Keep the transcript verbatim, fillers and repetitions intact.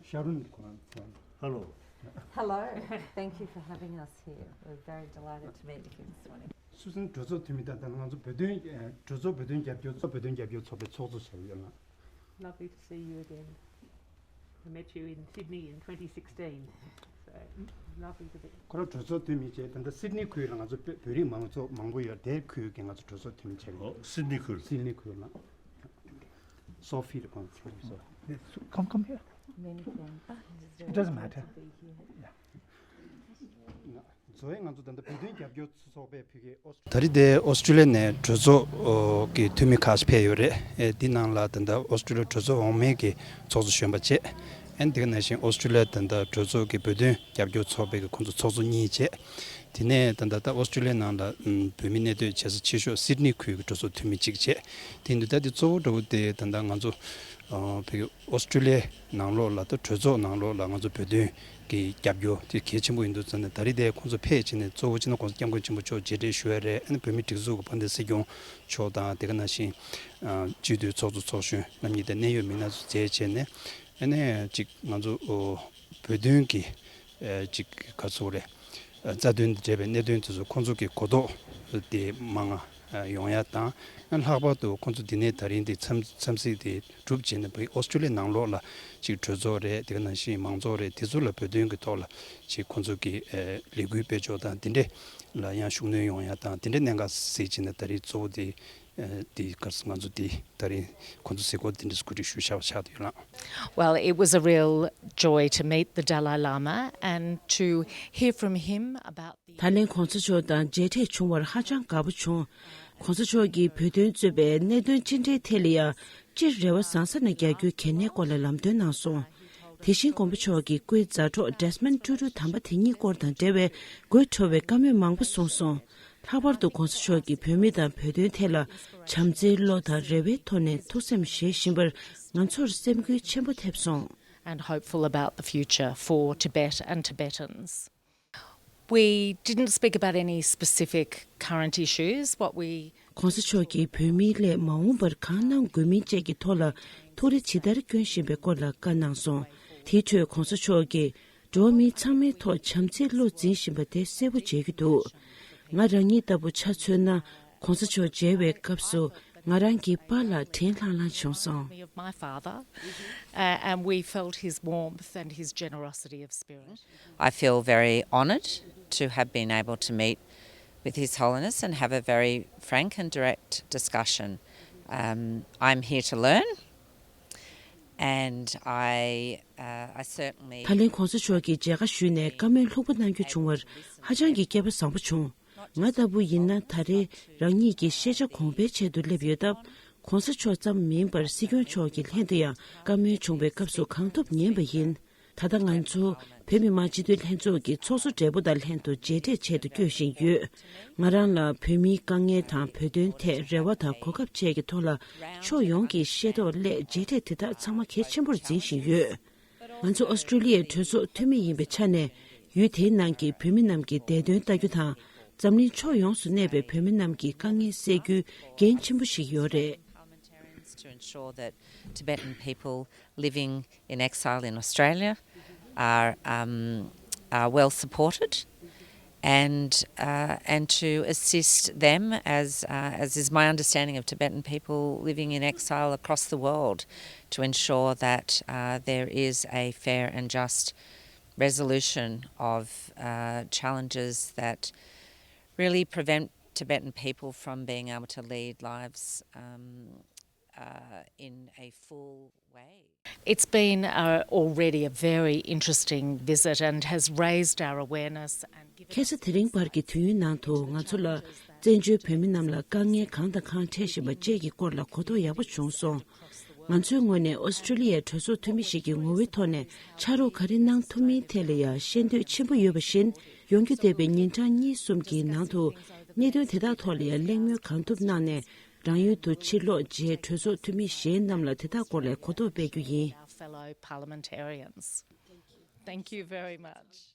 ཤ་རུན་ཁོ་རང་ཚོ། Hello. Hello. Thank you for having us here. We're very delighted to meet with you this morning. སུ་སན་གྲོས་ཚོགས་འཐུས་མི་དང་ད་ང་ཚོ་བོད་དོན་གྲོས་ཚོགས་བོད་དོན་རྒྱབ་སྐྱོར་ཚོགས་པའི་ཚོགས་གཙོ་བྱས་ཡོད་ལ། Lovely to see you again. I met you in Sydney in twenty sixteen. So, lovely to be. ཁོ་རང་གྲོས་ཚོགས་འཐུས་མི་བྱས་ད་ལྟ་སིད་ནི་ཁུལ་ལ་ང་ཚོ་བོད་རིགས་མང་ཚོགས་མང་པོ་ཡོད་དེ་ཁུལ་གྱི་ང་ཚོ་གྲོས་ཚོགས་འཐུས་མི་བྱས་ཡོད། སིད་ནི་ཁུལ། སིད་ནི་ཁུལ་ལ། Sophie the conference. Come, come here. It doesn't matter. Yeah. ད་རེས་དེ་ཨོ་སི་ཀྲི་ལི་ཡ་ནས་གྲོས་ཚོགས་ཀྱི་འཐུས་མི་ཁག་ཅིག་ཕེབས་ཡོད་རེད། ཨེ་འདི་ནང་ལ་ད་ལྟ་ཨོ་སི་ཀྲི་ལི་ཡ་གྲོས་ཚོགས་འོག་མའི་གི་ཚོགས་གཙོ་གཞོན་པ་བྱས། ཨེ་འདི་ག་ནང་བཞིན་ཨོ་སི་ཀྲི་ལི་ཡ་ད་ལྟ་གྲོས་ཚོགས་ཀྱི་བོད་དོན་རྒྱབ་སྐྱོར་ཚོགས་པའི་གི་ཁོང་ཚོ་ཚོགས་གཙོ་གཉིས་བྱས། དེ་ནས་ད་ལྟ་ད་ཨོ་སི་ཀྲི་ལི་ཡ་ནང་ལ་བོད་མི་གནས་སྡོད་བྱེད་ས་ཆེ་ཤོས་སིད་ནི་ཁུལ་གྱི་གྲོས་ཚོགས་འཐུས་མི་གཅིག་བྱས། དེ་འདུག་ད་དེ་གཙོ་བོ་འདྲ་བོ་དེ་ད་ལྟ་ང་ཚོ་བོད་ཨོ་སི་ཀྲི་ལི་ཡའི་ནང་ལོགས་ལ་ད་གྲོས་ཚོགས་ནང་ལོགས་ལ་ང་ཚོ་བོད་དོན་གྱི་རྒྱབ་སྐྱོར་དེ་གལ་ཆེན་པོ་ཡིན་འདུག་ཟེར་ནས་ད་རེས་དེ་ཁོང་ཚོ་ཕེབས་བྱས་ནས་གཙོ་བོ་སྤྱི་ནོར་༸གོང་ས་༸སྐྱབས་མགོན་ཆེན་པོ་མཆོག་མཇལ་འཕྲད་ཞུ་ཡ་རེད། ཨ་ནི་བོད་མིའི་སྒྲིག་འཛུགས་ཀྱི་དཔལ་ལྡན་སྲིད་སྐྱོང་མཆོག་དང་དེ་ག་ནང་བཞིན་སྤྱི་འཐུས་ཚོགས་གཙོ་ཚོགས་གཞོན་རྣམ་གཉིས་དང་གནད་ཡོད་མི་སྣ་ཚོ་མཇལ་བྱས་ནས་ཨ་ནི་ཅིག་ང་ཚོ་བོད་དོན་གྱི་ཅིག་ག་ཚོད་རེད། རྩ་དོན་དང་འབྲེལ་བའི་གནད་དོན་དེ་ཚོ་ཁོང་ཚོ་གི་གོ་རྟོགས་དེ་མང་ང་ཡོང་ཡ་དང་། ལྷག་པར་དུ་ཁོང་ཚོ་འདི་ནས་ད་རིང་འདི་འཚམས་འཚམས་གཟིགས་དེ་གྲུབ་རྗེས་ནས་བོད་ཨོ་སི་ཀྲི་ལི་ཡའི་ནང་ལོགས་ལ་ཅིག་གྲོས་ཚོགས་རེད། དེ་ག་ནང་བཞིན་མང་ཚོགས་རེད། དེ་ཚོ་ལ་བོད་དོན་གྱི་ཐོག་ལ་ཅིག་ཁོང་ཚོ་གི་ལས་འགུལ་སྤེལ་ཕྱོགས་དང་དེ་འདྲས་ལ་ཡང་ཤུགས་སྣོན་ཡོང་ཡ་དང་དེ་འདྲས་གནད་འགག་གཟིགས་བྱས་ནས་ད་རིང་གཙོ་བོ་དེ་དེ་ག་རེ་ང་ཚོ་དེ་ད་རིང་ཁོང་ཚོ་གཟིགས་སྐོར་དེ་འདྲས་གོ་སྒྲིག་ཞུས་བཞག་པ་ཆགས་བསྡད་ཡོད་ལགས། Well, it was a real joy to meet the Dalai Lama and to hear from him about ད་ལན་གོང་ས་མཆོག་དང་མཇལ་འཕྲད་བྱུང་བར་ཧ་ཅང་དགའ་པོ་བྱུང་། གོང་ས་མཆོག་གིས་བོད་དོན་གཙོས་པའི་གནད་དོན་ཅི་འདྲའི་ཐད་ལ་ཡང་སྤྱིར་རེ་བ་བཟང་ས་ནས་རྒྱག་རྒྱུའི་གལ་གནད་སྐོར་ལ་ལམ་སྟོན་གནང་སོང་། དེ་བཞིན་༸གོང་ས་མཆོག་གི་སྐུའི་མཛའ་གྲོགས་ཌེ་སི་མོན་ཊུ་ཊུ་དམ་པ་དེ་ཉིད་སྐོར་དང་འབྲེལ་བའི་དགོད་བྲོ་བའི་བཀའ་མོལ་མང་པོ་གསུངས་སོང་། ལྷག་པར་དུ་༸གོང་ས་མཆོག་གིས་བོད་མི་དང་བོད་དོན་ཐད་ལ་བྱམས་བརྩེའི་བློ་དང་རེ་བའི་ཐོག་ནས་ཐུགས་སེམས་བཞེས་བཞིན་པར་ང་ཚོར་སེམས་འགུལ་ཆེན་པོ་ཐེབས་སོང་། And hopeful about the future for Tibet and Tibetans. We didn't speak about any specific current issues. What we གོང་ས་མཆོག་གིས་བོད་མིའི་སླད་མ་འོངས་པར་གང་གནང་དགོས་མིན་བཅས་ཀྱི་ཐོག་ལ་ཐུགས་རེ་ཇི་ལྟར་བསྐྱོན་བཞིན་པའི་སྐོར་ལ་བཀའ་གནང་སོང་། དེའི་ཁྲོད་གོང་ས་མཆོག་གིས་འགྲོ་བ་མི་ཚང་མའི་ཐོག་བྱམས་བརྩེའི་བློ་འཛིན་བཞིན་པ་དེ་གསལ་པོ་མཇལ་རྒྱུ་འདུག་ང་རང་ཉིད་ལྟ་བུ་ཆ་མཚོན་ན་གོང་ས་མཆོག་མཇལ་བའི་སྐབས་སུ་ང་རང་གི་པཱ་ལགས་དྲན་ལྷང་ལྷང་བྱུང་སོང་། Of my father, uh, and we felt his warmth and his generosity of spirit. I feel very honoured to have been able to meet with His Holiness and have a very frank and direct discussion. Um, I'm here to learn, and I, uh, I certainly ད་ལན་གོང་ས་མཆོག་གིས་མཇལ་ཁ་ཞུས་ནས་བཀའ་མོལ་ལྷུག་པོ་གནང་རྒྱུ་བྱུང་བར་ཧ་ཅང་གི་སྐལ་པ་བཟང་པོ་བྱུང་། ང་ལྟ་བུ་ཡིན་ན་ད་རེས་རང་ཉིད་ཀྱི་ཤེས་བྱ་གོང་འཕེལ་ཆེད་དུ་སླེབས་ཡོད་སྟབས། གོང་ས་མཆོག་ཙམ་མིན་པར་སྲིད་སྐྱོང་མཆོག་གི་ལྷན་དུ་ཡང་བཀའ་མོལ་བྱུང་བའི་སྐབས་སུ་གང་ཐུབ་ཉན་པ་ཡིན། ད་ལྟ་ང་ཚོ་བོད་མི་མང་སྤྱི་འཐུས་ལྷན་ཚོགས་ཀྱི་ཚོགས་གཙོ་སྦྲེལ་པོ་དང་ལྷན་དུ་མཇལ་འཕྲད་ཆེད་དུ་བསྐྱོད་བཞིན་ཡོད། ང་རང་ལ་བོད་མིའི་དཀའ་ངལ་དང་བོད་དོན་ཐད་རེ་བ་དང་གོ་སྐབས་བཅས་ཀྱི་ཐོག་ལ་ཕྱོགས་ཡོངས་ཀྱི་ཤེས་རྟོགས་སླད་མཇལ་འཕྲད་དེ་དག་ཚང་མ་གལ་ཆེན་པོར་འཛིན་བཞིན་ཡོད། ང་ཚོ་ཨོ་སི་ཀྲི་ལི་ཡའི་གྲོས་ཚོགས་འཐུས་མི་ཡིན་པའི་ཆ་ནས་ཡུལ་དེའི་ནང་གི་བོད་མི་རྣམས་ཀྱི་བདེ་དོན་ལྟ་རྒྱུ་དང་འཛམ་གླིང་ཕྱོགས་ཡོངས་སུ་གནས་པའི་བོད་མི་རྣམས་ཀྱི་དཀའ་ངལ་སེལ་རྒྱུའི་འགན་ཆེན་པོ་ཞིག་ཡོད་རེད། Parliamentarians to ensure that Tibetan people living in exile in Australia are, um, are well supported and, uh, and to assist them, as, uh, as is my understanding of Tibetan people living in exile across the world, to ensure that, uh, there is a fair and just resolution of, uh, challenges that really prevent Tibetan people from being able to lead lives, um, uh, in a full way. It's been, uh, already a very interesting visit and has raised our awareness and given ཁ་སང་དེ་རིང་བར་གྱི་དུས་ཡུན་ནང་དུ་ང་ཚོ་ལ་བཙན་བྱོལ་བོད་མི་རྣམས་ལ་དཀའ་ངལ་གང་དང་གང་འཕྲད་བཞིན་པ་བཅས་ཀྱི་སྐོར་ལ་གོ་རྟོགས་ཡག་པོ་བྱུང་སོང་། ང་ཚོའི་ངོས་ནས་ཨོ་སི་ཀྲི་ལི་ཡའི་གྲོས་ཚོགས་འཐུས་མི་ཞིག་གི་ངོ་བོའི་ཐོག་ནས་ཕྱག་རོགས་ག་རེ་གནང་ཐུབ་མིན་ཐད་ལ་ཡང་ཤེས་འདོད་ཆེན་པོ་ཡོད་པ་བཞིན། ཡོང་རྒྱུ་བསྡད་པའི་ཉིན་གྲངས་གཉིས་གསུམ་གྱི་ནང་དུ་གནད་དོན་དེ་དག་ཐོག་ལ་ཡང་གླེང་མོལ་གང་ཐུབ་གནང་ནས། རང་ཡུལ་དུ་ཕྱིར་ལོག་རྗེས་གྲོས་ཚོགས་འཐུས་མི་གཞན་རྣམས་ལ་དེ་དག་སྐོར་ལ་གོ་རྟོགས་སྤེལ་རྒྱུ་ཡིན། Our fellow parliamentarians. Thank you very much.